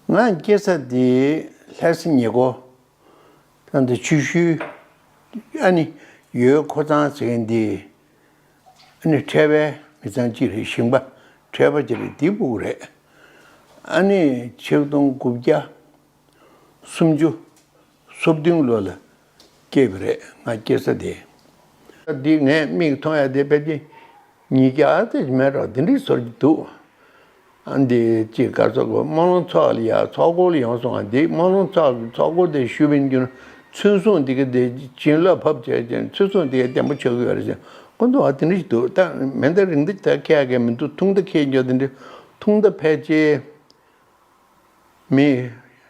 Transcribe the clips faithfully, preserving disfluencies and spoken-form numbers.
ང་སྐྱེས་ས་དེ་ལྷ་ས་ཉེ་འཁོར། ད་ལྟ་ཆུ་ཤུལ། ཨ་ནི་ཡུལ་ཁོ་ཚང་ཟེར་མཁན་དེ། ཨ་ནི་འཕྲད་པའི་མི་ཚང་གཅིག་རེད། ཞིང་པ་འཕྲད་པ་གཅིག་རེད། དེ་ཕྲུ་གུ་རེད། ཨ་ནི་ཆིག་སྟོང་དགུ་བརྒྱ་སུམ་ཅུ་སོ་བདུན་ལོ་ལ་སྐྱེས་པ་རེད། ང་སྐྱེས་ས་དེ། འདི་ངས་མིག་མཐོང་ཡ་དེ་ཕལ་ཆེར་ཉིས་བརྒྱ་ཙམ་མེད་འགྲོ། དེ་འདྲའི་བཟོ་གི་འདུག་ཨ་འདི་ཅིག་ག་ཚོད་གོ། སྨོན་ལམ་ཚོགས་ལ་ཡ་ཚོགས་འཁོར་ལ་ཡོང་སོང་ང་། འདི་སྨོན་ལམ་ཚོགས་ཚོགས་འཁོར་དེ་ཞུ་བའི་རྒྱུན་ཚོན་བཟུང་འདི་ག་དེ་བྱིན་རླབས་ཕབ་བྱས་ཀྱང་ཚོན་བཟུང་འདི་ག་བརྟན་པོ་ཆགས་ཀྱི་ཡོད་རེད་ཟེར། ཁོ་ཚོ་ཨ་དེ་འདྲ་ཞིག་འདུག་ད་མེ་མདའ་རིང་མདའ་ད་འཁྱེར་ཡ་གི་མི་འདུག་ཐུང་མདའ་འཁྱེར་འགྱོ། དེ་འདྲ་ཐུང་མདའ་ཕལ་ཆེར་མི་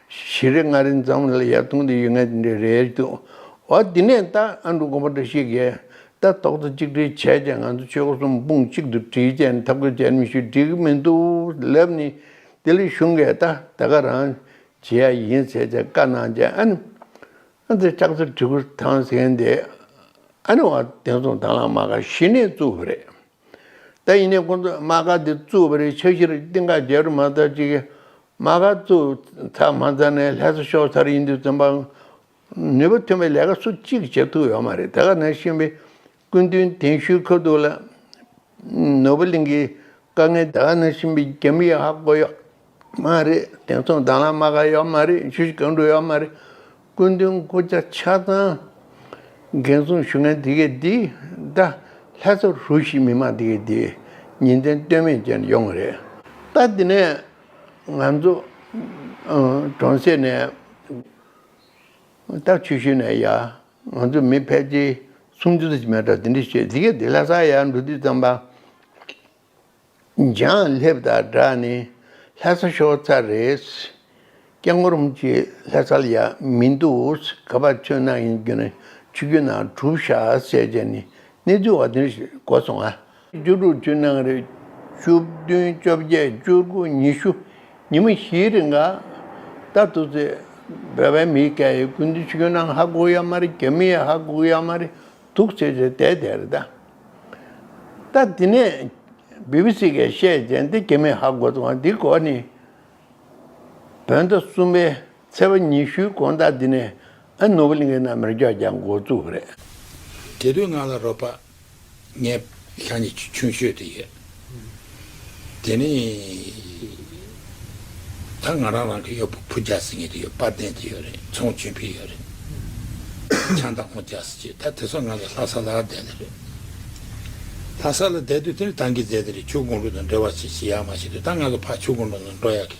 བཞི་རེ་ལྔ་རེ་འཛོམས་ལ་ཡར་ཐུང་དེ་ཡོད་ངེས་དེ་འདྲ་རེད་འདུག་འོ་དེ་ནས་ད་ཨ་འབྲུག་དགོན་པ་འདྲ་ཞིག་གིས་ད་རྡོག་རྩ་གཅིག་སྒྲིལ་བྱས་ཀྱང་ང་ཚོ་ཆོལ་ཁ་གསུམ་དཔུང་གཅིག་ཏུ་སྒྲིལ་བྱས་ནས་ཐབས་ཀ་བྱས་ནས་མི་ཞུ་འགྲིག་གི་མི་འདུག་ལབ་ནས། དེ་ལས་གཞུང་གིས་ད་ད་ག་རང་བྱེད་ཡ་ཡིན་ཟེར་བྱས་བཀའ་གནང་བྱས། ཨ་ནི་ཨ་ནི་ལྕགས་རྩེ་གྲི་གུ་ཐང་ཟེར་མཁན་དེ། ཨ་ནི་བ་དེང་སང་དྭང་བླངས་དམག་སྒར་གཞི་ནས་བཙུགས་པ་རེད། ད་ཡིན་ནའི་ཁོང་ཚོ་དམག་སྒར་དེ་བཙུགས་པ་རེད། འཆར་གཞིར་གཏན་འགག་བྱས་རུ་མ་ཐག་ཅིག་གི་དམག་སྒར་བཙུགས་ཚར་མ་ཚར་ནས་ལྷ་ས་ཤོར་ཚར་ཡིན་དུས་ཙམ་པ། ནུས་པ་ཐོན་པའི་ལས་ཀ་སུ་གཅིག་བྱེད་ཐུབ་ཡོད་མ་རེད། དེ་ག་ནང་བཞིན་པའི་སྐུ་མདུན་གདན་ཞུའི་ཁ་ཐུག་ལ་ནོར་བུ་གླིང་གི་དཀའ་ངལ་དེ་ག་ནང་བཞིན་པའི་རྒྱ་མི་ཡིས་ཧ་གོ་ཡོད་མ་རེད། དེང་སང་དྭང་བླངས་དམག་སྒར་ཡོད་མ་རེད། ཆུ་བཞི་སྒང་དྲུག་ཡོད་མ་རེད། སྐུ་མདུན་སྐུ་ཕྱྭ་ཆ་ཚང་འགན་སྲུང་ཞུ་མཁན་དེ་གས་འདི་ད་ལྷ་ས་རུ་བཞི་མི་མང་དེ་གས་འདི་ཉིན་མཚན་ལྟོས་མེད་བྱས་ནས་ཡོང་བ་རེད། ད་དེ་ནས་ང་ཚོ་གྲོང་གསེབ་ནས། ད་ཆུ་ཤུལ་ནས་ཡ་ང་ཚོ་མི་ཕལ་ཆེར་སུམ་ཅུ་ཙམ་མེད་འགྲོ། དེ་འདྲ་བྱས། དེ་གས་དེ་ལྷ་ས་ཡར་འགྲོ་དུས་ཙམ་པ་འཇང་སླེབས་དང་སྦྲགས་ནས་ལྷ་ས་ཤོར་ཚར་རེད། སྐྱབས་མགོན་རིན་པོ་ཆེ་ལྷ་ས་ལ་ཡ་མི་འདུག་ག་པར་ཚུར་གནང་ཡིན་རྒྱུ་ན་ཆུ་རྒྱུན་ནང་གྲུབ་ཤག་ཟེར་བྱས་ནས་གནས་ཚུལ་བ་དེ་འདྲ་ཞིག་གོ་སོང་ང་། བཅུ་དྲུག་བཅུ་གནང་རེད། བཅུ་བདུན་བཅོ་བརྒྱད་བཅུ་དགུ་ཉི་ཤུ། ཉི་མ་བཞིའི་རིང་ག་ད་དུས་ཚོད་བོད་པའི་མིའི་སྐད་ཡིག་ཀུན་ཏུ་ཆུ་རྒྱུན་ནང་ཧ་གོ་ཡོད་མ་རེད། རྒྱ་མི་ཡིས་ཧ་གོ་ཡོད་མ་རེད། འདུག་ཟེར་བྱས་བསྡད་བསྡད་རེད་ད། ད་དེ་ནས་བི་བི་སི་གིས་བཤད་བྱས་འདི་རྒྱ་མིས་ཧ་གོ་སོང་། འདི་གོ་ནས་བོད་ཟླ་གསུམ་པའི་ཚེས་པ་ཉི་ཤུའི་དགོང་དག་འདི་ནས་ཨ་ནོར་བུ་གླིང་གའི་ནང་མེ་སྒྱོགས་རྒྱག་འགོ་བཙུགས་པ་རེད། དེ་དུས་ང་ལ་རོགས་པ། ངའི་ཤ་ཉེ་ཆུང་ཤོས་དེ་ཡོད། དེ་ནས་ད་ང་རང་རང་གི་ཡོད། ཕུ་རྒྱལ་ཟེར་མཁན་དེ་ཡོད། དཔལ་ལྡན་དེ་ཡོད་རེད། ཚོང་ཆུང་འཕེལ་ཡོད་རེད། ཆང་དང་ཧོང་རྒྱལ་ཟེར་གྱི། ད་དེ་ཚོ་ང་ཚོ་ལྷ་ས་ལ་བསྡད་ནི་རེད། ལྷ་ས་ལ་བསྡད་དུས་དེ་ནི་ཏང་གི་མཛད་དེ་རེད། ཆུ་དགུང་རུ་དང་འབྲེལ་བ་ཞིག་བྱེད་ཡག་མ་བྱེད་དུས། ད་ང་ཚོ་ཕར་ཆུ་དགུང་རུ་ནང་འགྲོ་ཡག་གི་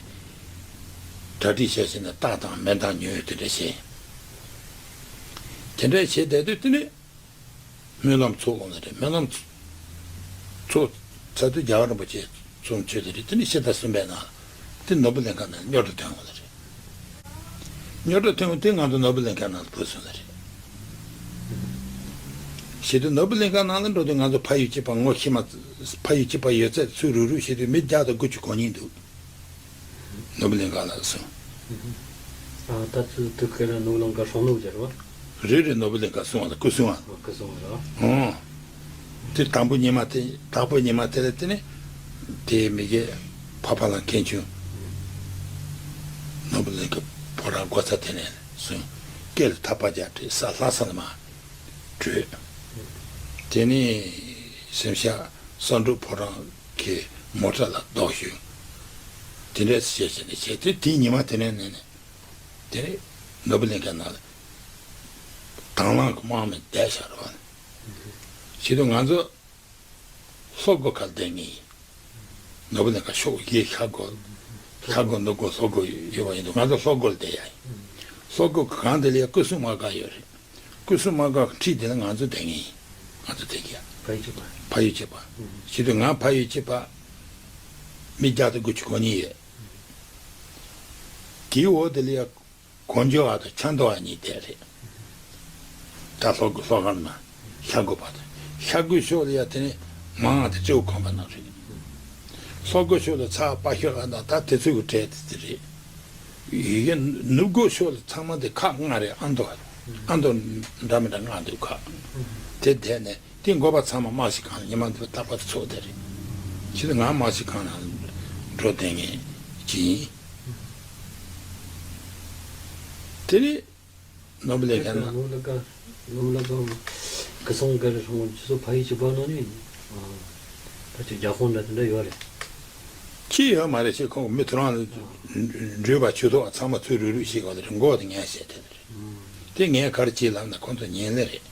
གྲ་སྒྲིག་བྱས་ཟིན་ན་རྟ་དང་མེ་དང་ཉོས་དེ་འདྲ་བྱས། དེ་འདྲ་བྱས་བསྡད་དུས་དེ་ནི། སྨོན་ལམ་ཚོགས་འོང་ལ་རེད། སྨོན་ལམ་ཚོགས་ཚར་དུས་རྒྱལ་བ་རིན་པོ་ཆེ་ཚོགས་མཆོད་དེ་རེད། དེ་ནས་ཕྱི་ཟླ་གསུམ་པའི་ནང་དེ་ནོར་བུ་གླིང་ཁ་ནང་རྙོག་དྲ་ཐོན་འོང་ལ་རེད། རྙོག་དྲ་ཐོན་འོང་དེ་ང་ཚོ་ནོར་བུ་གླིང་ཁ་ནང་ལ་བུད་སོང་ལ་རེད། བྱེད་དུས་ནོར་བུ་གླིང་ཁ་ནང་ལ་འགྲོ་དུས་ང་ཚོ་ཕ་ཡུལ་གཅིག་པ་ངོ་ཤེས་མ། ཕ་ཡུལ་གཅིག་པ་ཡོད་ཚད་ཚུར་རུག་རུག་བྱེད་དུས་མི་བརྒྱ་དང་དགུ་བཅུ་གོ་གཉིས་འདུག་ནོར་བུ་གླིང་ཁ་ལ་སོང་། ཨ། ད་ཚོད་དུ་ཁེ་ར་ནོར་བུ་གླིང་ཁ་སོང་ནོར་བུ་རེད་བ། རེད་རེད། ནོར་བུ་གླིང་ཁ་སོང་བ་ལ་སྐུ་སྲུང་བ། ཨ། སྐུ་སྲུང་བ་རེད་བ། ཨོ། དེ་དང་པོ་ཉི་མ་དེ། དང་པོ་ཉི་མ་དེ་ལ་དེ་ནས་དེ་མི་གེ་ཕ་ཕ་ལ་མཁན་ཆུང་ནོར་བུ་གླིང་ཁ་ཕོ་བྲང་སྒོ་རྩ་དེ་ནས་སོང་། སྐེ་ལ་ཐག་པ་རྒྱག་བྲིས་ས་ལྷ་ས་ལ་མ་བྲོས། དེ་ནས་སེམས་ཤག་བསམ་གྲུབ་ཕོ་བྲང་གི་མོ་ཊ་ལ་ལྡོག་ཞུ། དེ་འདྲས་བྱས་བྱས་ནས་བྱས་ཏེ་དེའི་ཉི་མ་དེ་ནས་ནས་ནས་དེ་ནས་ནོར་བུ་གླིང་ཁ་ནང་ལ་དྭང་བླངས་ཀྱི་དམག་མི་བསྡད་བཞག་རེད་བ། བྱེད་དུས་ང་ཚོ་ལྷོ་སྒོ་ཁ་ལ་བསྡད་མཁན་ཡིན། ནོར་བུ་གླིང་ཁ་ཕྱོགས་བཞི། ཤར་སྒོ། ཤར་སྒོ་ནུབ་སྒོ་ལྷོ་སྒོ་ཡོད་པ་ཡིན་དུས་ང་ཚོ་ལྷོ་སྒོ་ལ་བསྡད་ཡ་ཡིན། ལྷོ་སྒོ་གང་དེ་ལ་ཡ་སྐུ་སྲུང་དམག་སྒར་ཡོད་རེད། སྐུ་སྲུང་དམག་སྒར་འཁྲིས་དེ་ལ་ང་ཚོ་བསྡད་མཁན་ཡིན། ང་ཚོ་བསྡད་ཀྱི་ཡ། ཕ་ཡུལ་གཅིག་པ། ཕ་ཡུལ་གཅིག་པ། ཨུ། བྱེད་དུས་ང་ཕ་ཡུལ་གཅིག་པ་མི་བརྒྱ་དང་དགུ་བཅུ་གོ་གཉིས་ཡོད། དེའི་འོག་དེ་ལ་ཡ་གོ་འཇོ་བ་དང་ཆ་མདོ་བ་གཉིས་བསྡད་རེད། ད་ལྷོ་སྒོ་ལྷོ་ཁ་ན་ཤར་སྒོ་བར་དུ། ཤར་སྒོའི་ཕྱོགས་ལ་ཡ་དེ་ནས་མང་བ་དེ་སྤྲེའུ་ཁོམ་པ་ནང་རེད། ལྷོ་སྒོ་ཕྱོགས་ལ་ཚ་པ་ཤོད་ཨ་ན་ད་དེ་ཚོའི་གྲས་དེ་དེ་རེད། ཡི་གེ་ནུབ་སྒོ་ཕྱོགས་ལ་ཚང་མ་དེ་ཁག་ལྔ་རེད། ཨ་མདོ། ཨ་མདོ་འདྲ་མི་འདྲ་ལྔ་འདུག་ཁག་དེ་བསྡད་ནས་དེ་འགོ་པ་ཚང་མ་དམག་སྤྱི་ཁང་ལ་ཉི་མ་འདི་པ་རྟག་པར་ཚོགས་བསྡད་རེད། ཕྱི་དྲོ་ང་དམག་སྤྱི་ཁང་ནང་འགྲོ་བསྡད་མཁན་ཅིག་ཡིན། དེ་ནས་ནོར་བུ་ལས་མཁན་ན། ནོར་བུ་ལས་མཁན། ནོར་བུ་ལས་མཁན། ཁ་སང་ག་རེ་སོང་། ཁྱེད་ཚོ་ཕ་ཡུལ་གཅིག་པ་ནང་ནས། ཨ། ད་ཅིག་རྒྱ་ཁོང་འདྲ་དེ་འདྲ་ཡོད་རེད། ཅི་ཡོད་མ་རེད། ཅི་ཁོང་མི་ཐུ་རང་ལ་འགྲུལ་པ་ཆུ་ཐོག་ཚང་མ་ཚུར་རུག་རུག་བྱེད་དགོས་རེད། མགོ་དེ་ངས་བཤད་དེ་རེད། དེ་ངས་ག་རེ་བྱེད་ལབ་ན་ཁོང་ཚོ་ཉན་ལེ་རེད།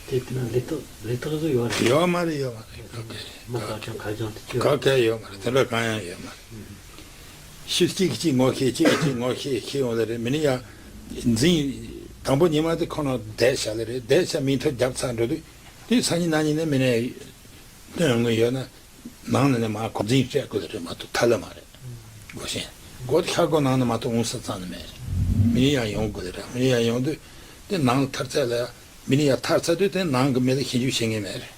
དེ་དེ་ན་ལས་ཐོག་ལས་ཐོག་བཟོ་ཡོད་རེད། ཡོད་མ་རེད། ཡོད་མ་རེད། ག་གེ་མ་ག་ཅང་ག་ཅང་དེ་ཅི་ག་གེ་ཡོད་མ་རེད། དེ་འདྲ་གང་ཡང་ཡོད་མ་རེད། ཤི་གཅིག་གཅིག་ངོ་ཤེས། གཅིག་གཅིག་ངོ་ཤེས་ཤེས་ཡོང་ལེ་རེད། མི་ནི་ཡ་འཛིན། དང་པོ་ཉི་མ་དེ་ཁོ་ན་བསྡད་བཞག་ལེ་རེད། བསྡད་བཞག་མིག་ཐོ་རྒྱབ་ཚར་འགྲོ་དུས་དེ་སང་ཉིན་གནངས་ཉིན་ནས་མི་ནི་སྟོན་ཡོང་གི་ཡོད་ན། ནང་ནས་ནས་མར་ཁོ་འཛིན་སྤྲད་དགོས་ལེ་རེད་མ་གཏོགས་ཐར་ལེ་མ་རེད། སྒོ་ཤེས། སྒོ་དེ་ཤ་སྒོ་ནང་ནས་མ་གཏོགས་འོང་ས་རྩ་ནས་མེད་རེད། མི་ནི་ཡང་ཡོང་དགོས་ལེ་རེད། མི་ནི་ཡང་ཡོང་དུས་དེ་ནང་ལ་ཐར་ཚད་ལ་ཡ། མི་ནི་ཡང་ཐར་ཚར་དུས་དེ་ནང་གི་མི་ལ་ཞིབ་འཇུག་བྱེད་མཁན་མེད་རེད།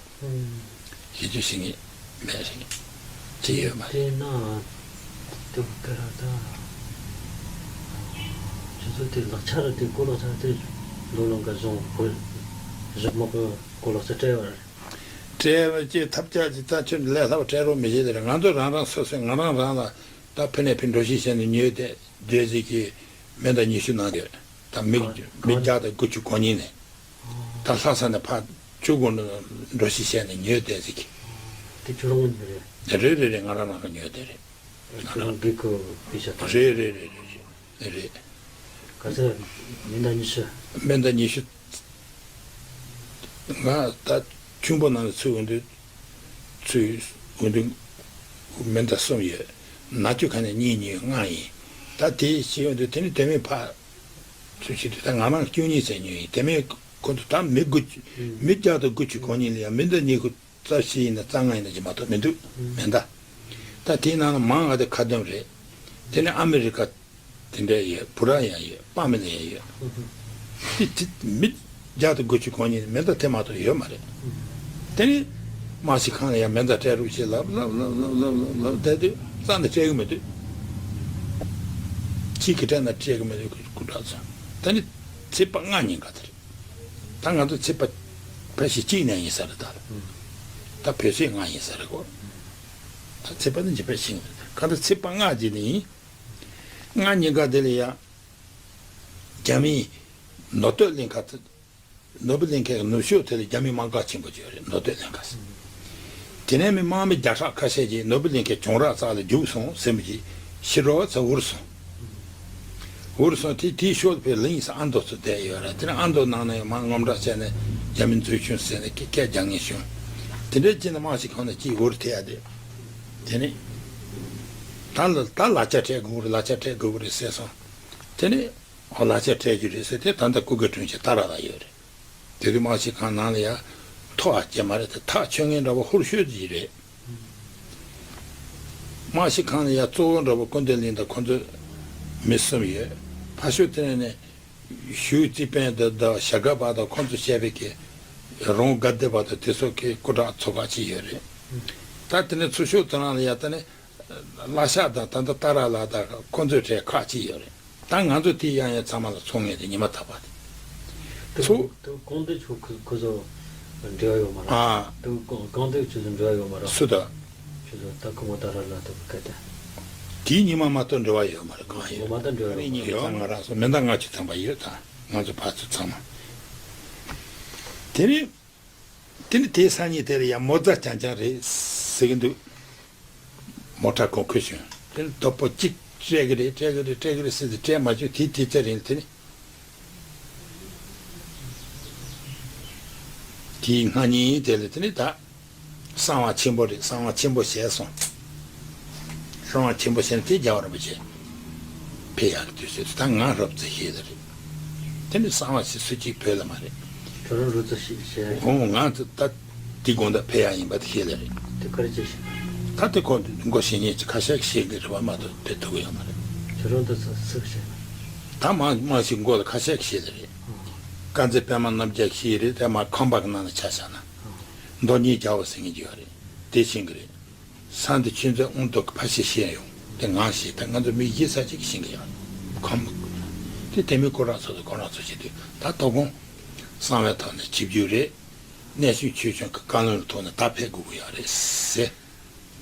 ཞིབ་འཇུག་བྱེད་མཁན་མེད་རེད། ཅི་ཡོད་མ་རེད། དེ་ན་དེ་ག་ར་ད་ཁྱེད་ཚོ་དེ་ལག་ཆ་ར་དེ་གོ་ལག་ཆ་དེ་ལོ་ལོན་ག་བཟུང་གོ་བཟུང་མ་གོ་གོ་ལག་ཆ་སྤྲད་པ་རེད། སྤྲད་པ་ཅེས་ཐབས་ཆག་ཅིག་ད་ཁྱོད་ལས་སླ་བ་སྤྲད་རོགས་མི་བྱེད་དེ་རེད། ང་ཚོ་རང་རང་སོ་སོས་ང་རང་རང་ལ་ད་ཕི་ནས་ཕི་འགྲོ་ཤི་བྱས་ནས་ཉོས་ཏེ་སྡོད་ཟིག་གི་མེ་མདའ་ཉི་ཤུ་ནང་ཡོད། ད་མི་ག་མི་བརྒྱ་དང་དགུ་བཅུ་གོ་གཉིས་ནས་ད་ལྷ་ས་ནས་ཕར་ཆུ་དགོན་འགྲོ་ཤི་བྱས་ནས་ཉོས་ཏེ་ཟིག་གི། དེ་ཁྱོད་རང་ཉོས་རེད། རེད་རེད་རེད། ང་རང་རང་གིས་ཉོས་ཏེ་རེད། ཁྱོད་རང་གི་ཁོ་པི་ཤ་ད། རེད་རེད་རེད་རེད་རེད། རེད། ག་ཚོད། མེ་མདའ་ཉི་ཤུ། མེ་མདའ་ཉི་ཤུ། ང་ད་ཆུན་པོ་ནང་ལ་ཚུད་འོང་དུས། ཚུད་འོང་དུས་མེ་མདའ་གསུམ་ཡོད། ནག་ཆུ་ཁ་ནས་གཉིས་ཉོས། ལྔ་ཡིན། ད་དེ་བྱས་འོང་དུས་དེ་ནས་དེ་མིན་ཕར་ཚུར་བྱེད་དུས་ད་ང་རང་བཅུ་གཉིས་ཙམ་ཉོས་ཡིན། དེ་མིན་ཁོ་ཚོ་ད་མི་དགུ་མི་བརྒྱ་དང་དགུ་བཅུ་གོ་གཉིས་ལ་ཡང་མེ་མདའ་ཉི་ཤུ། རྩ་བཞི་ཡིན་ན་རྩ་ལྔ་ཡིན་ན་ཅིག་མ་གཏོགས་མི་འདུག་མེ་མདའ། ད་དེའི་ནང་ལ་མང་བ་དེ་ཁ་ཏོན་རེད། དེ་ནས་ཨ་མི་རི་ཀ་དེ་འདྲ་ཡོད། བུ་ར་ཡང་ཡོད། པར་མི་ནི་ཡང་ཡོད། དེ་དེ་མི་བརྒྱ་དང་དགུ་བཅུ་གོ་གཉིས་ནི་མེ་མདའ་དེ་མ་གཏོགས་ཡོད་མ་རེད། དེ་ནས་དམག་སྤྱི་ཁང་ལ་ཡང་མེ་མདའ་སྤྲད་རོགས་ཞེས་ལབ་ལབ་ལབ་བསྡད་དུས་རྩ་ནས་སྤྲད་གི་མི་འདུག་གཅིག་གིས་སྤྲད་ན་སྤྲད་གི་མི་འདུག་སྐུ་དྲག་ཚོ། ད་ནི་ཚེས་པ་ལྔ་ཉིན་ག་དེ་རེད། ད་ང་ཚོ་ཚེས་པ་ཕལ་ཆེར་གཅིག་ནས་ཡིན་ས་རེད་ད། ད་བོད་ཚེས་ལྔ་ཡིན་ས་རེད་གོ། ད་ཚེས་པ་ནི་ཇི་ཕལ་ཆེར་གང་ལྟར་ཚེས་པ་ལྔ་དེ་ནི་ཡིན། ལྔ་ཉིན་ག་དེ་ལ་ཡ། རྒྱ་མིའི་ནོར་སྟོད་གླིང་ཁ་དེ། ནོར་བུ་གླིང་ཁའི་ནུབ་ཕྱོགས་དེ་ལ་རྒྱ་མི་དམག་སྒར་ཆེན་པོ་ཅིག་ཡོད་རེད། ནོར་སྟོད་གླིང་ཁ་ཟེར། དེ་ནས་མི་དམག་མི་བརྒྱ་ཕྲག་ཁ་ཤས་ཀྱིས་ནོར་བུ་གླིང་ཁའི་གྱང་རགས་རྩ་ལ་རྒྱུགས་སོང་ཟེར་མི་གྱིས་ཕྱི་རོལ་ཚ་འུར་སོང་། འུར་སོང་། དེ་དེའི་ཕྱོགས་དེར་ལིང་ས་ཨ་མདོ་ཚོ་བསྡད་ཡོད་རེད། དེ་ནས་ཨ་མདོ་ནང་ནས་མར་ངོ་འདྲ་བྱས་ནས་རྒྱ་མི་འཛུལ་བྱུང་ཟེར་ནས་སྐད་སྐད་རྒྱག་མཁན་བྱུང་། དེ་འདྲའི་ཅི་ན་དམག་སྤྱི་ཁང་ནས་ཅིག་འུར་ཐེ་ཡ་དེ། དེ་ནས་ད་ལ་ད་ལག་ཆ་སྤྲད་དགོས་རེད། ལག་ཆ་སྤྲད་དགོས་རེད་ཟེར་སོང་། དེ་ནས་ཨོ་ལག་ཆ་སྤྲད་རྒྱུ་རེད་ཟེར་ཏེ་ད་ལྟ་སྐུ་སྒེར་དྲུང་ཆེ་ཏཱ་ར་ལགས་ཡོད་རེད། དེ་དུས་དམག་སྤྱི་ཁང་ནང་ལ་ཡ་ཐོག་ཨ་སྐྱེ་མ་རེད་དེ་ཐག་ཆོད་མཁན་འདྲ་པོ་ཧུར་ཤོད་ཀྱི་རེད། དམག་སྤྱི་ཁང་ལ་ཡ་གཙོ་བོ་འདྲ་པོ་ཀུན་བདེ་གླིང་དང་ཁོ་ཚོ་མི་གསུམ་ཡོད། ཕ་ཤོད་དེ་ནས་ཞུ་རྩིས་དཔོན་དེ་དང་ཞྭ་སྒབ་པ་དང་ཁོ་ཚོ་བཤད་པའི་གི་རོང་དགའ་བདེ་བ་དང་དེ་ཚོ་གི་སྐུ་དྲག་ཚོ་ཁག་ཅིག་ཡོད་རེད། ད་དེ་ནས་ཚུར་ཤོག་དེ་རང་ལ་ཡ་ད་ནི་བླ་ཤག་དང་ད་ལྟ་ཏཱ་ར་ལགས་དང་ཁོ་ཚོའི་གྲས་ཁག་ཅིག་ཡོད་རེད། ད་ང་ཚོ་དེ་ཡང་ཡང་ཚང་མ་ལ་ཚོང་ངེས་དེ་ཉི་མ་ཐག་པ་དེ། དེ་ཚོ་གོང་དེ་ཆུ་ཁུ་ཁུ་ཚོ་འབྲེལ་བ་ཡོད་མ་རེད། ཨ། དེ་གོང་གོང་དེ་ཆུ་ཚོ་འབྲེལ་བ་ཡོད་མ་རེད། སུ་དང་། ཆུ་ཚོ་ད་ཁུ་མོ་ཏཱ་ར་ལ་དེ་ག་དེ། དེའི་ཉི་མ་མ་གཏོགས་འབྲེལ་བ་ཡོད་མ་རེད། གང་ཡོད། ངོ་མ་ད་འབྲེལ་བ་ཡོད་མ་རེད། ཡོད་མ་རེད། སོ་མེ་མདའ་ལྔ་བཅུ་ཐམ་པ་ཡོད་ད། ང་ཚོ་ཕར་ཚུར་ཚང་མ། དེ་ནི། དེ་ནི་དེའི་སང་ཉིན་དེར་ཡང་མོ་རྫ་རྐྱང་རྐྱང་རེད་ཟེར་གྱི་འདུག་མོ་ཊ་གོང་འཁོད་བྱུང་། དེ་ནི་དོ་པོ་གཅིག་སྤྲད་གི་རེད། སྤྲད་གི་རེད། སྤྲད་གི་རེད་ཟེར་ཏེ་སྤྲད་མ་བྱུང་། དེའི་དུས་ཚོད་རིང་དེ་ནི། དེའི་སྔ་ཉིན་དེ་ལ་དེ་ནི་ད་གསང་བ་ཆེན་པོ་རེད། གསང་བ་ཆེན་པོ་བྱས་སོང་། གསང་བ་ཆེན་པོ་བྱས་ནས་དེ་རྒྱལ་བ་རིན་པོ་ཆེ་ཕེབས་ཡག་གི་དུས་ཚོད་དེ་ད་ང་རོབ་ཙམ་ཤེས་ལེ་རེད། དེ་ནི་གསང་བ་ཞིག་སུ་གཅིག་བོད་ལ་མ་རེད། ཁྱོད་རང་རོབ་ཙམ་ཤེས་ཤེས། འོང་ང་ཚོ་ད་དེ་དགོང་དག་ཕེབས་ཡག་ཡིན་པ་དེ་ཤེས་ལེ་རེད། དེ་ག་རེ་བྱས་ཤེས། ད་དེ་ཁོ་མགོ་ཤེས་མཁན་ཅིག་ཁ་ཤས་ཤེས་གི་རེད་པ་མ་གཏོགས་དེ་ཐུག་གི་ཡོད་མ་རེད། ཁྱོད་རང་ད་ཚ་ཚིག་ཤེས། ད་མ་མ་ཞིག་མགོ་ལ་ཁ་ཤས་ཤེས་ལེ་རེད། དཀར་མཛེས་པད་མ་རྣམ་རྒྱལ་ཤེས་རེད། དེ་མ་ཁང་པ་གི་ནང་ལ་ཆ་བཞག་ན། མདོ་སྙིང་རྒྱལ་བ་ཟེར་མཁན་ཅིག་ཡོད་རེད། དེ་ཤེས་གི་རེད། ས་འདི་ཆོས་མཛད་དབང་ཐོག་གི་ཕ་ཤི་ཤེས་ཡོང་། དེ་ངང་ཤེས། ད་ང་ཚོ་མི་ཡི་ས་གཅིག་ཤེས་གི་ཡོད། ཁམས། དེ་དེ་མི་ཁོ་རང་ཚོ་དང་ཁོ་རང་ཚོ་བྱེད་དུས་ད་དོ་དགོང་གསང་བའི་ཐོག་ནས་ཆིབས་བསྒྱུར་རེད། གནས་ཆུང་ཆོས་སྐྱོང་གི་བཀའ་བློན་ཐོག་ནས་ད་ཕེབས་དགོས་ཀྱི་ཡོད་རེད་ཟེར།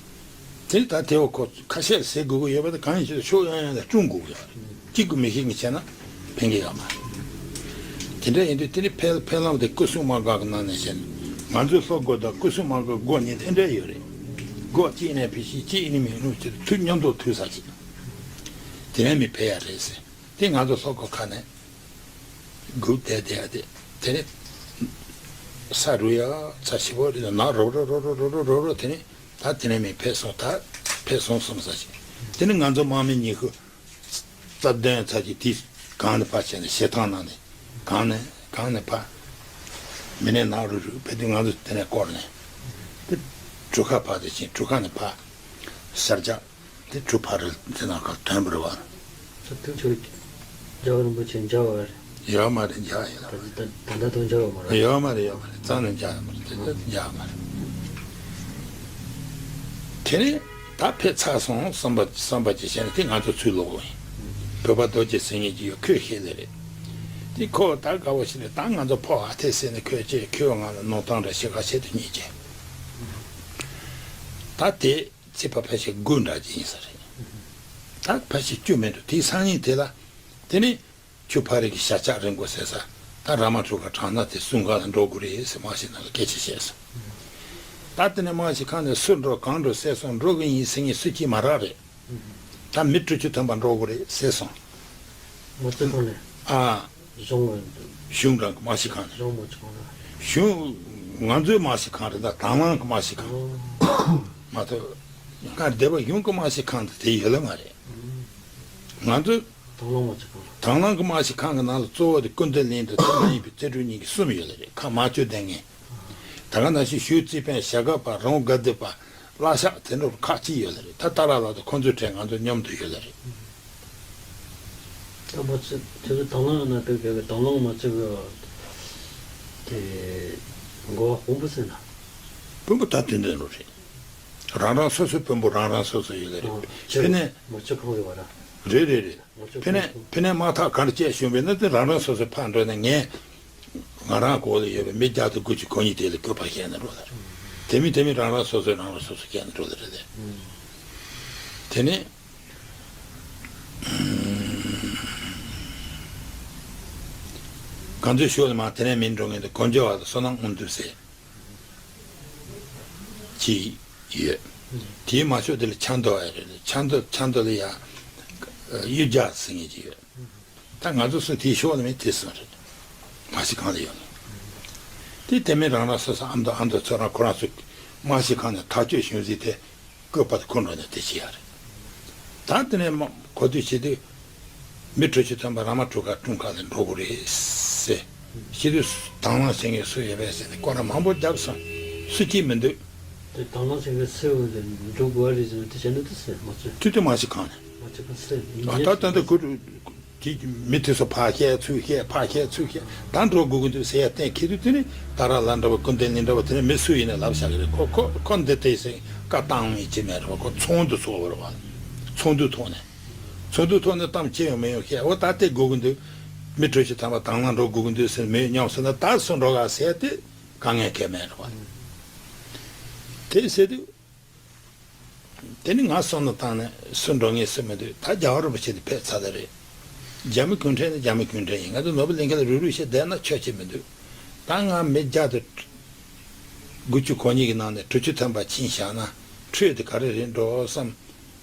དེ་ད་དེ་བ་ཁོ་ཁ་ཤས་ཟེར་དགོས་ཀྱི་ཡོད་པ་དེ་གང་ཡིན་ཞེ་ན་ཕྱོགས་ཡང་ཡང་ལ་སྐྲུན་དགོས་ཀྱི་ཡོད་རེད། གཅིག་གི་མི་ཤེས་མི་བྱས་ན། ཕན་གྱི་ཡོད་མ་རེད། དེ་འདྲ་ཡིན་དུས་དེ་ནི་ཕན་ཕན་ལམ་དེ་སྐུ་སྲུང་མ་འགག་གི་ནང་ནས་བཤད་ན། ང་ཚོའི་སློབ་སྒོ་དང་སྐུ་སྲུང་མ་འགག་སྒོ་གཉིས་དེ་འདྲ་ཡོད་རེད། སྒོ་གཅིག་ནས་ཕི་ཤི་གཅིག་ནི་མི་ནུ་ཅིག་ཐུག་མཉམ་དུ་ཐུག་ས་ཅིག་དེ་ནས་མི་ཕན་ཡ་རེད་ཟེར། དེ་ང་ཚོ་སློབ་སྒོ་ཁ་ནས་སྒུག་བསྡད་བསྡད་ཡ་དེ་དེ་ནི་ས་རུ་ཡ་ཚ་ཞིབ་པོ་རེད། ན་རོ་རོ་རོ་རོ་རོ་རོ་རོ་རོ་དེ་ནི་ད་དེ་ནས་མི་ཕན་སོང་། ད་ཕན་སོང་སོང་ས་ཅིག་དེ་ནི་ང་ཚོ་དམག་མི་ཉི་ཤུ་རྩ་བདུན་ཚ་གྱི་དེ་གང་ནས་ཕར་བྱས་ནས་བྱེ་ཐང་ནང་ནས་གང་ནས་གང་ནས་ཕར་མི་ནས་ནག་རུ་རུ་ཕེབས་དུས་ང་ཚོ་དེ་ནས་བསྐོར་ནས་དེ་གྲུ་ཁ་ཕར་དེ་ཕྱིན། གྲུ་ཁ་ནས་ཕར་ཤར་རྒྱག་དེ་གྲུ་ཕར་རེ་དེ་ནང་ཁར་ཐོན་པ་རེད་བ། ད་ཐུག་ཆོག་རྒྱལ་བ་རིན་པོ་ཆེ་མཇལ་བ་རེད། ཡོད་མ་རེད། མཇལ་ཡོད་ད་ད་ད་ད་དུང་མཇལ་བ་མ་རེད། ཡོད་མ་རེད། ཡོད་མ་རེད། རྩ་ནས་མཇལ་ཡོད་མ་རེད། དེ་ད་མཇལ་མ་རེད། དེ་ནས་ད་ཕེབས་ཚར་སོང་བསམ་པ་བསམ་པ་ཅིག་བྱས་ནས་དེ་ང་ཚོ་ཚུར་ལོག་པ་ཡིན། བོད་པ་རྡོ་རྗེ་ཟེར་མཁན་ཅིག་ཡོད། ཁོས་ཤེས་ལེ་རེད། དེ་ཁོ་ད་དགའ་བོ་ཞིག་རེད། ད་ང་ཚོ་ཕོ་ཨ་ཐེ་ཟེར་ནས་ཁོས་ཅེས་ཁོས་ང་ལ་ནོར་སྟངས་འདྲ་ཞིག་ག་བྱེད་དུ་གཉིས་ཀྱི་ད་དེ་ཚེ་ཕ་ཕལ་ཆེར་དགུ་འདྲ་ཅིག་ཡིན་ས་རེད། ད་ཕལ་ཆེར་བཅུ་མི་འདུག་དེའི་སང་ཉིན་དེ་ལ་དེ་ནས་ཆུ་ཕ་རི་གི་ཤར་ཕྱོགས་རི་མགོ་ཟེར་ས་ད་ར་མ་གྲུ་ཁ་བྲག་སྣ་དེ་སྲུང་ག་ལ་འགྲོ་དགོས་རེད་ཟེར་དམག་སྤྱི་རྣམས་ལ་སྐད་ཆ་བཤད་སོང་། ད་དེ་ནས་དམག་སྤྱི་ཁང་ནས་སུ་འགྲོ་གང་འགྲོ་ཟེར་སོང་། འགྲོ་གི་ཡིན་ཟེར་མཁན་སུ་གཅིག་མ་རག་རེད། ད་མི་དྲུག་ཅུ་ཐམ་པ་འགྲོ་དགོས་རེད་ཟེར་སོང་། མ་བཙུགས་གོང་ནས་ཨ། གཞུང་ལ་འདུག་གཞུང་རང་གི་དམག་སྤྱི་ཁང་ནས། གཞུང་མ་བཙུགས་གོང་ནས། གཞུང་ང་ཚོའི་དམག་སྤྱི་ཁང་རེད། ད་དང་བླངས་ཀྱི་དམག་སྤྱི་ཁང་ཨོ། མ་གཏོགས་སྔར་སྡེ་པ་གཞུང་གི་དམག་སྤྱི་ཁང་དུ་དེ་ཡོད་ལེ་མ་རེད། ང་ཚོའི་དང་བླངས་དམག་སྤྱི་ཁང་། དང་བླངས་ཀྱི་དམག་སྤྱི་ཁང་གི་ནང་ལ་གཙོ་བོ་དེ་ཀུན་ལྡན་གླིང་དང་དེ་མ་ཡིན་པའི་རྩེ་དྲུག་གཉིས་ཀྱི་གསུམ་ཡོད་ལེ་རེད། ཁ་མ་བཅོས་ལྡན་ངེས། ད་ག་ནང་བཞིན་ཞུ་རྩིས་དཔོན་ཞྭ་སྒབ་པ་རོང་དགའ་བདེ་པ་བླ་ཤག་དེ་འདྲ་ཁག་ཅིག་ཡོད་ལེ་རེད། ད་ཏཱ་ལ་ལགས་དང་ཁོང་ཚོའི་གྲས་ང་ཚོ་མཉམ་དུ་ཡོད་ལེ་རེད། ད་མ་ཚད་དེ་ཚོ་དང་བླངས་ན་དེ་ག་གི་དང་བླངས་མ་བྱེད་གི་དེ་འགོ་བ་དཔོན་པོ་ཟེར་ན། དཔོན་པོ་ད་དེ་འདྲ་རུ་རེད། རང་རང་སོ་སོའི་དཔོན་པོ་རང་རང་སོ་སོ་ཡོད་ལེ་རེད། ཨ་ཕི་ནས་མ་བཅོས་གང་རེད་བ་ར། རེད་རེད་རེད། ཕི་ནས་ཕི་ནས་དམག་ཐག་ག་འདྲ་བཅད་བྱུང་བས་ན་དེ་རང་རང་སོ་སོའི་ཕར་འགྲོ་ནས་ངས་ང་རང་གོ་ལ་ཡོད་པའི་མི་བརྒྱ་དང་དགུ་བཅུ་གོ་གཉིས་དེ་ལ་བཀོད་པ་བཤད་ན་འགྲོ་ལ་རེད། དེ་མིན་དེ་མིན་རང་རང་སོ་སོས་རང་རང་སོ་སོ་བཤད་ན་འགྲོ་ལ་རེད་དེ། དེ་ནས་གང་ཚོད་ཤོད་ལ་མ་དེ་ནས་མིན་འགྲོ་ངེས་དེ་གོ་འཇོ་བ་དང་བསོད་ནམས་དབང་འདུས་ཟེར། ཅིག་ཡོད། དེའི་མ་ཤོག་དེ་ལ་ཆ་མདོ་བ་རེད། ཆ་མདོ་ཆ་མདོ་ལ་ཡ་གཡུ་རྒྱ་ཟེར་མཁན་ཅིག་ཡོད། ད་ང་ཚོ་སུ་དེའི་ཤོག་ལ་མེད་དེ་སུ་རེད། མ་ཤི་གང་ལ་ཡོད་ནི། དེ་དེ་མིན་རང་རང་སོ་སོ་ཨ་མདོ་ཨ་མདོ་ཚོ་རང་ཁོ་རང་ཚོ་མ་ཤི་གང་ནས་ཐག་གཅོད་བྱུང་ཟིག་དེ། བཀོད་པ་དེ་ཁོ་འགྲོ་ནས་དེ་བྱེད་ཡ་རེད། ད་དེ་ནས་མ་གོ་དུས་བྱེད་དུས། མི་དྲུག་ཅུ་ཐམ་པ་ར་མ་གྲུ་ཁ་དཀྲུང་ཁ་ལ་འགྲོ་དགོས་རེད་ཟེར། བྱེད་དུས་དང་བླངས་བྱེད་མཁན་སུ་ཡོད་པས་ཟེར་ནས་སྐོར་ར་མང་པོ་བརྒྱབ་སོང་། སུ་གཅིག་མི་འདུག་དེ་དང་བླངས་བྱེད་མཁན་སུ་ཡོད་དེ་འགྲོ་དགོས་རེད་ཟེར་ནས་དེ་བྱས་ན་དེ་ཟེར་མ་ཚོད། དུས་དུ་མ་ཞིག་གང་ནས། མ་ཚོད་གང་ཟེར་ཡིན་ཨ་ད་ད་ད་ཁུ་དེ་མི་དེ་ཚོ་ཕར་བཤད་ཚུར་བཤད་ཕར་བཤད་ཚུར་བཤད་ད་འགྲོ་དགོས་ཀྱི་འདུག་ཟེར་ཡ་གཏན་འཁེལ་དུས་དེ་ནི་ད་ར་ལ་འདྲ་བ་ཀུན་ལྡན་གླིང་འདྲ་བ་དེ་ནི་མི་སུ་ཡིན་ན་ལབ་བཞག་གི་རེད། ཁོ་ཁོ་ཁོ་འདི་དེ་ཟེར་བཀའ་བཏང་མི་ཅི་མེད་རེད་བ། ཁོ་ཚོགས་འདུ་ཚོགས་པ་རེད་བ། ཚོགས་འདུ་ཐོག་ནས་ཚོགས་འདུ་ཐོག་ནས་གཏམ་ཅི་ཡང་མི་ཡོང་བཤད། འོ་ད་དེ་དགོས་ཀྱི་འདུག་མི་དྲུག་ཅུ་ཐམ་པ་དང་བླངས་འགྲོ་དགོས་ཀྱི་འདུག་ཟེར་མི་ཡོང་སོང་ན་ད་སུ་འགྲོ་ག་ཟེར་དེ་དཀའ་ངལ་གང་ཡང་མེད་རེད་བ། དེ་ཟེར་དུས། དེ་ནི་ང་བསམ་བློ་བཏང་ནས་སུ་འགྲོ་ངེས་སུ་མི་འདུག་ད་རྒྱལ་བ་རིན་པོ་ཆེ་དེ་ཕེབས་ཚར་ལེ་རེད། རྒྱ་མི་གུང་ཁྲན་ནི་རྒྱ་མི་གུང་ཁྲན་ཡིན། ང་ཚོ་ནོར་བུ་གླིང་ག་ལ་རུབ་རུབ་བྱས་བསྡད་ན་ཆོག་ཆེ་མི་འདུག་ད་ང་མི་བརྒྱ་དང་དགུ་བཅུ་གོ་གཉིས་ཀྱི་ནང་ནས་དྲུག་ཅུ་ཐམ་པ་ཕྱིན་བཞག་ན་འཕྲོས་དེ་ག་རེ་རེད་འགྲོ་བསམ།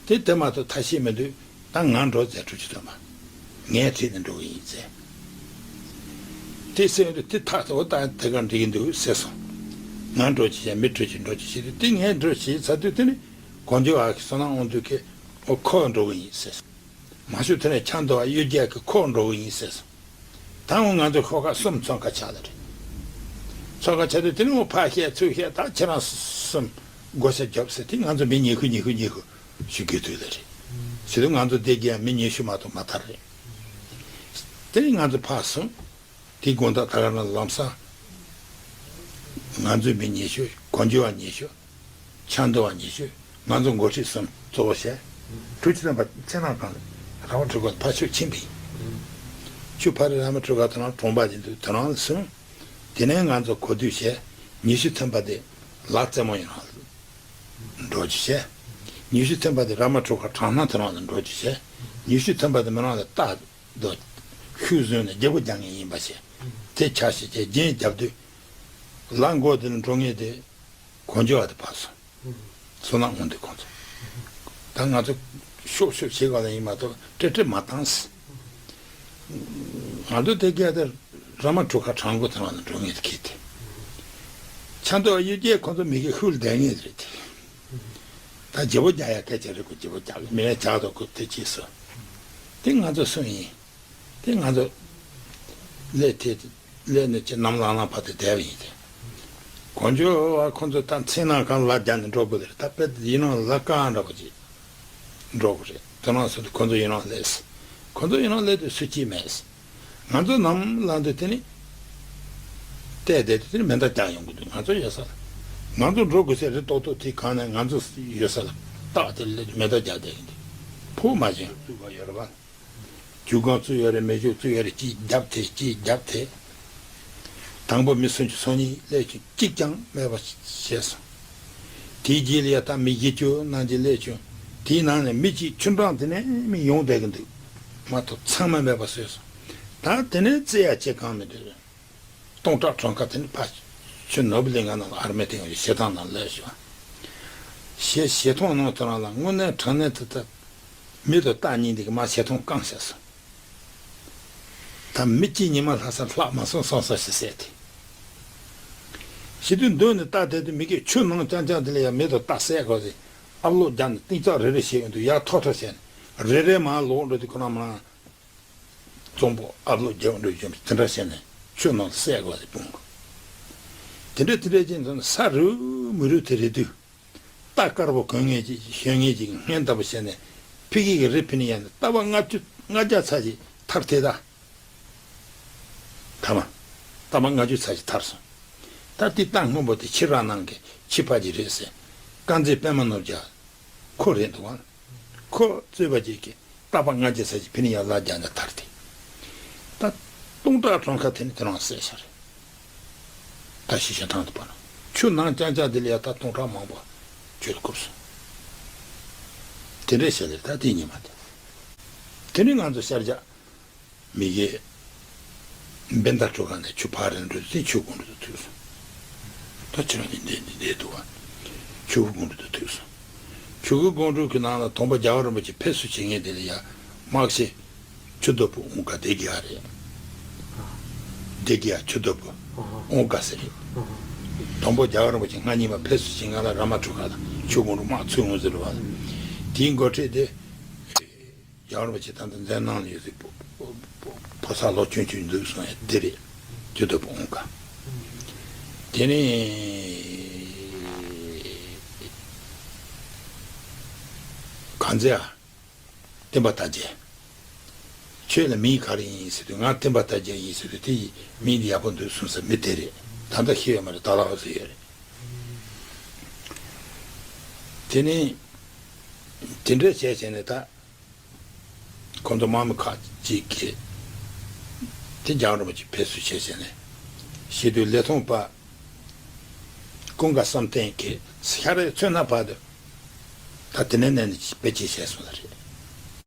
དེ་དེ་མ་གཏོགས་ཐབས་ཤེས་མི་འདུག་ད་ང་འགྲོ་ཟེར་དྲུག་ཅུ་ཐམ་པ། ངས་ཁྲིད་ནས་འགྲོ་གི་ཡིན་ཟེར། དེ་ཟེར་དུས་དེ་ཐག་ཏུ་ད་དེ་ག་འགྲིག་གི་འདུག་ཟེར་སོང་། ང་འགྲོ་ཅི་བྱས་མི་དྲུག་ཅུ་འགྲོ་ཅི་བྱེད་དུས་དེ་ངས་འགྲོ་བྱེད་ཚར་དུས་དེ་ནི་གོ་འཇོ་བ་གི་བསོད་ནམས་དབང་འདུས་ཀྱིས་འོ་ཁོ་འགྲོ་གི་ཡིན་ཟེར་སོང་། མ་གཞི་དེ་ནས་ཆ་མདོ་བ་གཡུ་རྒྱལ་གྱིས་ཁོ་འགྲོ་གི་ཡིན་ཟེར་སོང་། ད་འོ་ང་ཚོ་ཤོག་ཁག་གསུམ་ཚོགས་ཁག་ཆགས་ལེ་རེད། ཚོགས་ཁག་ཆགས་དུས་དེ་ནི་འོ་ཕར་བཤད་ཚུར་བཤད་ད་ཁྱེད་རང་གསུམ་བགོ་བཤའ་རྒྱོབ་ཟེར་དེ་ང་ཚོ་མི་ཉི་ཤུ་ཉི་ཤུ་ཉི་ཤུ་ཞུ་རྒྱུ་དུས་ལ་རེད། ཟེར་དུས་ང་ཚོ་སྡེ་བརྒྱད་མི་ཉི་ཤུ་མ་གཏོགས་མ་ཐར་རེད། དེ་ནི་ང་ཚོ་ཕར་སོང་། དེའི་དགོང་དག་ད་ག་ནང་ལམ་སང་། ང་ཚོའི་མི་ཉི་ཤུ་གོ་འཇོ་བ་ཉི་ཤུ། ཆ་མདོ་བ་ཉི་ཤུ། ང་ཚོ་འགོ་ཁྲིད་གསུམ་གཙོ་བོ་བྱས། དྲུག་ཅུ་ཐམ་པ་ཚེ་ནང་གང་ལ་ར་མ་གྲུ་ཁ་ཕར་ཕྱོགས་ཕྱིན་པ་ཡིན། ཆུ་ཕ་རི་ར་མ་གྲུ་ཁ་དེ་རང་གྲོང་པ་ཡིན་དུས་དེ་རང་ལ་སོང་། དེ་ནས་ང་ཚོ་གོ་སྡུད་བྱས་ཉི་ཤུ་ཐམ་པ་དེ་ལ་རྩེ་མོ་ཡིན་རང་ལ། འགྲོ་རྒྱུ་བྱས། ཉི་ཤུ་ཐམ་པ་དེ་ར་མ་གྲུ་ཁ་གྲང་སྣང་དེ་རང་ལ་འགྲོ་རྒྱུ་བྱས། ཉི་ཤུ་ཐམ་པ་དེ་མི་རང་ལ་རྟ་རྡོ། ཤུ་ ཁྱོད་བཟོས་ནས་རྒྱལ་པོ་རྒྱག་མཁན་ཡིན་པ་བྱས། དེ་ཆ་ཤས་ཀྱི་རྒྱན་རྒྱབ་དུས། ལ་མགོ་དེ་ལ་འགྲོ་མཁན་དེ་གོ་འཇོ་བ་དེ་བབས་སོང་། བསོད་ནམས་དབང་འདུས་ཁོང་ཚོ། ད་ང་ཚོ་ཤོག་ཤོག་བྱེད་དགོས་ལ་ཡིན་མ་གཏོགས་ཀྲེ་ཀྲེ་མ་བཏང་སི། ང་ཚོ་དེ་ག་དེ་ར་མ་གྲུ་ཁ་གྲང་མགོ་ཐང་ལ་འགྲོ་མཁན་དེ་ཁྱེད་དེ། ཆ་མདོག་གཡུ་རྒྱལ་ཁོང་ཚོ་མི་གི་ཤུལ་བསྡད་མཁན་རེད་དེ། ད་རྒྱལ་པོ་རྒྱག་ཡ་སྐད་ཆ་རེད། ཁོ་རྒྱལ་པོ་རྒྱག་མི་ལ་ཇག་དང་ཁོ་དེ་ཅི་སོ། དེ་ང་ཚོ་སུ་ཡིན། དེ་ང་ཚོ་ལས་དེ་ལས་ནི་ཅི་ནམ་ལངས་ལངས་བར་དུ་བསྡད་པ་ཡིན་ཏེ། གོ་འཇོ་བ་ཁོ་ཚོ་ད་མཚན་ནམ་གང་ལ་རྒྱ་ནི་འགྲོ་དགོས་རེད། ད་དཔེ་ཡིན་ནོ་ལ་ཀ་འདྲ་པོ་ཅིག་འགྲོ་དགོས་རེད། དེ་ནང་སུ་ཁོ་ཚོ་ཡིན་ནོ་ལས་ཁོ་ཚོ་ཡིན་ནོ་ལས་དེ་སུ་གཅིག་མེད། ང་ཚོ་ནམ་ལངས་དུས་དེ་ནི་བལྟས་བསྡད་དུས་དེ་ནི་མེ་མདའ་རྒྱག་ཡོང་གི་འདུག་ང་ཚོ་ཡོད་ས་ལ། ང་ཚོ་འགྲོ་དགོས་ས་རེད། ཏོག་ཏོག་དེ་གང་ནས་ང་ཚོ་ཡོད་ས་ལ་སྟག་དེ་ལས་མེ་མདའ་རྒྱག་བསྡད་ཡིན་དུས་ཕུག་མ་བྱུང་། བཙུགས་པ་ཡོད་རེད་པ། རྒྱུ་གང་བཙུགས་ཡོད་རེད། མེ་ཤུགས་བཙུགས་ཡོད་རེད། གཅིག་རྒྱབ་དེ་གཅིག་རྒྱབ་དེ། དང་པོ་མི་སུམ་ཅུ་སོ་གཉིས་སླེབས་བྱུང་། གཅིག་ཀྱང་མེད་པ་བྱས་སོང་། དེའི་རྗེས་ལ་ཡ་ད་མི་བཞི་བཅུ་ནང་གཅིག་སླེབས་བྱུང་། དེའི་ནང་ནས་མི་གཅིག་ཆུ་འགྲམ་དེ་ནས་མི་ཡོང་བསྡད་ཀྱི་འདུག་མ་གཏོགས་ཚང་མ་མེད་པ་བཟོས་སོང་། ད་དེ་ནས་བཙལ་ཡ་བྱེད་གང་མི་འདུག་སྟོང་ཕྲག་གྲངས་ཀ་དེ་ནི་ཕ་ཆུ་ནོར་བུ་གླིང་ག་ནང་ལ་ཨར་མེ་སྟེང་གི་བྱེ་ཐང་ནང་སླེབས་བྱུང་། བྱེ་བྱེ་ཐང་ནང་དེ་རང་ལ་དངོས་གནས་དྲང་གནས་དེ་ལྟར་མི་དང་སྟག་གཉིས་འདི་གི་མ་བྱེ་ཐང་བཀང་བྱས་སོང་། ད་མི་གཅིག་ཉི་མ་ལྷག་ས་ལྷག་མ་སོང་སོང་ས་ཞིག་བསད་དེ། བྱེད་དུས་མདུན་ནས་སྟག་དེ་དུས་མི་གི་ཆུ་ནང་རྐྱང་རྐྱང་དེ་ལ་ཡང་མི་དང་སྟག་བསད་དགོས་ཏེ། ཨབ་ལོག་རྒྱབ་ནས་གཏིང་ཚག་རེ་རེ་བྱེད་ཡོང་དུས་ཡར་ཐོག་ཐོག་བྱས་ནས་རེ་རེ་མར་ལོག་འགྲོ་དུས་ཁོ་རང་མ་རང་། གཙང་པོ་ཨབ་ལོག་རྒྱབ་འགྲོ་བཞིན་དེ་འདྲ་བྱས་ནས་ཆུ་ནང་བསད་དགོས་ཏེ་སྤུངས། དེ་འདྲ་དེ་འདྲ་བྱས་ནས་ས་རུབ་མི་རུབ་དེ་རེད་དུས། རྟ་དཀར་པོ་གོན་མཁན་ཅིག་གཞོན་མཁན་ཅིག་སྔོན་ལྟ་བུ་བྱས་ནས་ཕི་གི་གི་རི་ཕི་ནས་ཡར་ནས་རྟ་པ་ལྔ་བཅུ་ལྔ་བརྒྱ་ཚ་ཞིག་ཐར་དེ་ད། ཐ་མ། རྟ་པ་ལྔ་བཅུ་ཚ་ཞིག་ཐར་སོང་། ད་དེ་རྟ་སྔོན་པོ་དེ་ཕྱི་ར་ནང་གི་ཕྱི་པ་ཅིག་རེད་ཟེར། དཀར་མཛེས་པད་མ་ནོར་རྒྱལ་ཁོ་རེད་འདུག་བ། ཁོ་གཙོས་པ་ཅིག་གིས་རྟ་པ་ལྔ་བརྒྱ་ཙམ་ཞིག་ཕི་ནས་ཡར་ལ་རྒྱབ་ནས་ཐར་ཏེ། ད་སྟོང་ཕྲག་གྲངས་ཀ་དེ་ནི་དེ་རང་བསད་ཤག་རེད། ད་ཤི་ཤ་ཐང་དུ་བབས་ན་ཆུ་ནང་རྐྱང་རྐྱང་དེ་ལ་ཡ་ད་སྟོང་ཕྲག་མང་པོ་ཆུ་ལ་བསྐུར་སོང་། དེ་འདྲའི་བྱས་ལས་ད་དེ་ཉི་མ་དེ། དེ་ནི་ང་ཚོ་ཤར་རྒྱག་མི་གི་བན་ད་གྲུ་ཁ་ནས་ཆུ་ཕར་རིང་འགྲོ་དུས་ཆུ་སྒང་དྲུག་ཏུ་ཐུག་སོང་། ད་ཁྱེད་རང་གཉིས་འདི་འདི་འདི་འདུག་བ། ཆུ་སྒང་དྲུག་ཏུ་ཐུག་སོང་། ཆུ་སྒང་དྲུག་གི་ནང་ལ་དང་པོ་རྒྱལ་བ་རིན་པོ་ཆེ་ཕེབས་བསུ་བྱེད་མཁན་དེ་ལ་ཡ་དམག་ཞེ་ཆུ་རྡོ་པོ་ཨོང་ཀ་སྡེ་དགེ་ཡ་རེད། སྡེ་དགེ་ཡ་ཆུ་རྡོ་པོ་ཨོང་ཀ་ཟེར་རེད། དང་པོ་རྒྱལ་བ་རིན་པོ་ཆེ་སྔ་ཉིན་མ་ཕེབས་བསུ་བྱེད་མཁན་ལ་ར་མ་གྲུ་ཁ་དང་ཆུ་སྒང་དྲུག་དམག་ཚུར་འོང་ཟེར་བ། དེའི་འགོ་ཁྲིད་དེ། རྒྱལ་བ་རིན་པོ་ཆེ་ད་ལྟ་མཛད་ནང་ལ་ཡོད་ཚེ་ཕོ་ཕོ་ཕོ་ཕོ་གསར་ལོ་ཆུང་ཆུང་འདུག་གསུང་ཡ་འདི་རེད། ཇོ་དོ་པོ་འོང་ག་དེ་ནས་གང་ཚེ་ཨ། བསྟན་པ་དར་རྒྱས། ཁྱོད་ལ་མིང་ག་རེ་ཡིན་ཟེར་དུས་ང་བསྟན་པ་དར་རྒྱས་ཡིན་ཟེར་དུས་དེ་ཡི་མིང་འདི་ཡག་པོ་འདུག་གསུངས་ས་མི་དེ་རེད། ད་ལྟ་ཤི་ཡོད་མ་རེད། ད་ལ་ཧ་ཟེར་ཡོད་རེད། དེ་ནས་དེ་འདྲ་བྱས་བྱས་ནས་ད། ཁོང་ཚོ་དམག་མི་ཁག་ཅིག་གིས་དེ་རྒྱལ་བ་རིན་པོ་ཆེ་ཕེབས་བསུ་བྱས་བྱས་ནས་ཤི་དུས་ལི་ཐང་པ་ཀུན་དགའ་བསམ་གཏན་གྱིས་ཤར་རི་མཚོན་ན་བར་དུ་ད་དེ་ནས་ནས་ནས་དཔེ་ཅིག་བྱས་སོང་ལ་རེད།